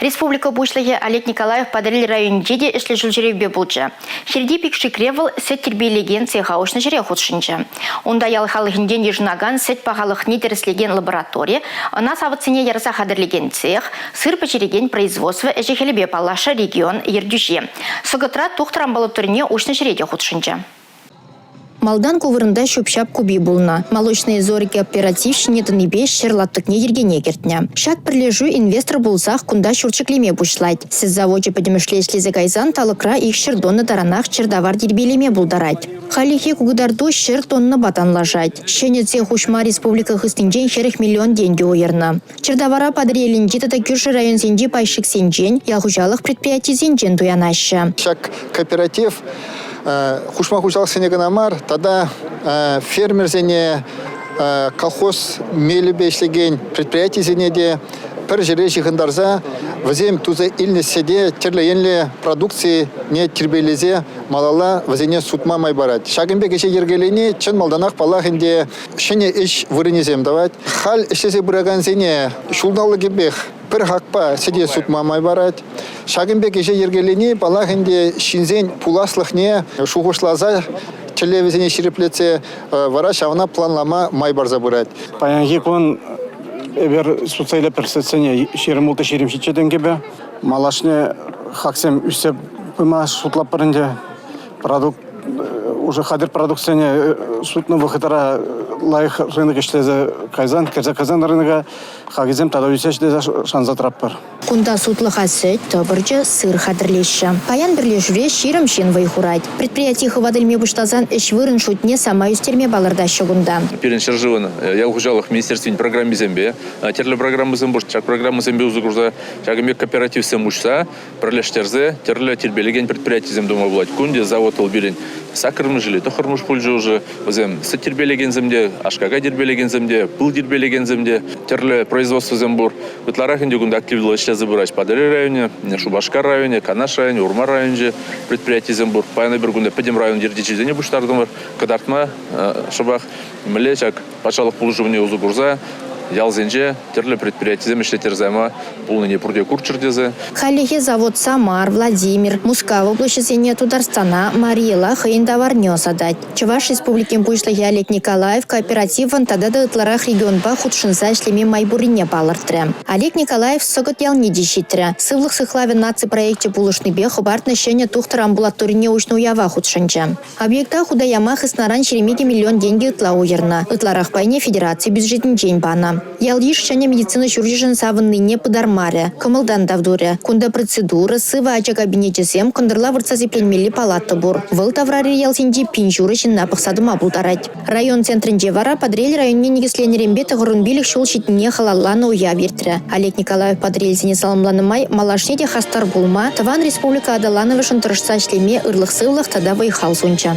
Республика Пуҫлӑхӗ Олег Николаев Патӑрьел районӗнче те ӗҫлӗ ҫулҫӳревпе пулчӗ. Хирти Пикшикре вӑл сӗт тирпейлекен цеха уҫнӑ ҫӗре хутшӑнчӗ. Унта ял халӑхӗнчен йышӑнакан сӗт пахалӑхне тӗрӗслекен лаборатори, ӑна савӑтсене ярса хатӗрлекен цех, сыр пӗҫерекен производство ӗҫӗ-хӗлӗпе паллашрӗ регион ертӳҫи. Сӑкӑтра тухтӑр амбулаторине уҫнӑ ҫӗре те хутшӑнчӗ. Малтан ку вырӑнта ҫӳп-ҫап купи пулнӑ. Молочные зори кооператив ҫине тӑнипе ҫӗр лаптӑкне йӗркене кӗртнӗ. Ҫак пӗрлешӳ инвестор пулсах кунта ҫурт ҫӗклеме пуҫлать. Сӗт завочӗ пӗтӗмӗшле ӗҫлесе кайсан талӑкра 200 тонна таранах чӗр тавар тирпейлеме пултарать. Хальлӗхе ку кӑтарту 100 тоннӑпа танлашать. Ҫӗнӗ цех уҫма республика хыснинчен 40 миллион тенкӗ уйӑрнӑ. Чӗр тавара Патӑрьелӗнчи тата кӳршӗ районсенчи пайщиксенчен, ял хуҫалӑх предприятийӗсенчен туянаҫҫӗ. Ҫак кооператив хушма хуҫалӑхсене кӑна мар, тата фермерсене, колхоз мелӗпе ӗҫлекен предприятисене те пӗр ҫӗре ҫыхӑнтарса вӗсем туса илнӗ сӗте тӗрлӗ енлӗ продукцине тирпейлесе малалла вӗсене сутма май парать. Ҫакӑн пек ӗҫе йӗркелени чӑн малтанах, паллах ӗнтӗ, ҫӗнӗ ӗҫ вырӑнӗсем тӑвать. Халь ӗҫлесе пыракансене ҫулталӑкӗпех пӗр хакпа сӗте сутма май парать. Ҫакӑн пек ӗҫе йӗркелени, паллах ӗнтӗ, ҫынсен пуласлӑхне шухӑшласа, тӗллевӗсене ҫирӗплетсе вара ҫавна планлама май парса пырать. Паянхи кун эпир сутса илетпӗр сӗтсене 26-27 тенкӗпе. Малашне хаксем ӳссе пыма шутлатпӑр ӗнтӗ. Продукт уже хатӗр продуктсене сутнӑ вӑхӑтра лайӑх рынок ӗҫлесе кайсан, кӗрсе кайсан рынока хакӗсем тата ӳссе тесе шанса тӑратпӑр. Кунта сутлӑха сӗт, тӑпӑрчӑ, сыр хатӗрлеҫҫӗ. Паян пӗрлешӳре 20 ҫын вӑй хурать. Предприяти хӑват илме пуҫласан ӗҫ вырӑн шутне самай ӳстерме палӑртаҫҫӗ кунта. Пирӗн ҫӗршывӑн ял хуҫалӑх министерствин программисемпе тӗрлӗ программӑсем пур. Ҫак программӑсемпе усӑ курса ҫакӑн пек кооперативсем уҫса пӗрлештерсе тӗрлӗ тирпейлекен предприятисем тума пулать. Кунти завод вӑл пирӗн саккӑрмӗш или тӑххӑрмӗш пулчӗ уже. Вӗсем сӗт тирпейлекенсем те, аш-какай тирпейлекенсем те, пыл тирпейлекенсем те, тӗрлӗ производствӑсем пур. Ытларах ӗнтӗ кунта активлӑ ӗҫлесе пыраҫ Патӑрьел районӗ, Шупашкар районӗ, Канаш районӗ, Урмар районӗнче предприятисем пур. Паян эпир кунта пӗтӗм район ертӳҫисене пуҫтартӑмӑр. Кӑтартма шӑпах мӗнле ҫак Патшалӑх пулӑшӑвне усӑ курса ялсенче тӗрлӗ предприятисем ӗҫлеттерсе яма пулнине пурте курччӑр тесе. Хальлӗхе завод Самар, Владимир, Мускав облаҫӗсене, Тутарстана, Марий Эла хӑйӗн таварне ӑсатать. Чӑваш Республикин Пуҫлӑхӗ Олег Николаев кооперативӑн тата та ытларах регионпа хутшӑнса ӗҫлеме май пуррине палӑртрӗ. Олег Николаев Сӑкӑт ялне те ҫитрӗ. Сывлӑх сыхлавӗ наци проекчӗ пулӑшнипе хӑпартнӑ ҫӗнӗ тухтӑр амбулаторине уҫнӑ уява хутшӑнчӗ. Объекта хута яма хыснаран 22 миллион тенкӗ ытла уйӑрнӑ. Ытларах пайне федераци бюджетӗнчен панӑ. Ял-йыш ҫӗнӗ медицина ҫурчӗшӗн савӑннине пытармарӗ, кӑмӑлтан тав турӗ. Кунта процедура, сывӑ ача кабинечӗсем, кӑнтӑрла выртса сипленмелли палата пур. Вӑл таврари ялсенчи пин ҫурӑ ҫынна пӑхса тӑма пултарать. Район центрӗнче вара Патӑрьел районне никӗсленӗренпе 95 ҫул ҫитнине халалланӑ уяв иртрӗ. Олег Николаев Патӑрьелсене саламланӑ май малашне те хастар пулма, тӑван республика аталанӑвӗшӗн тӑрӑшса ӗҫлеме ырлӑх-сывлӑх тата вӑй-хал сунчӗ.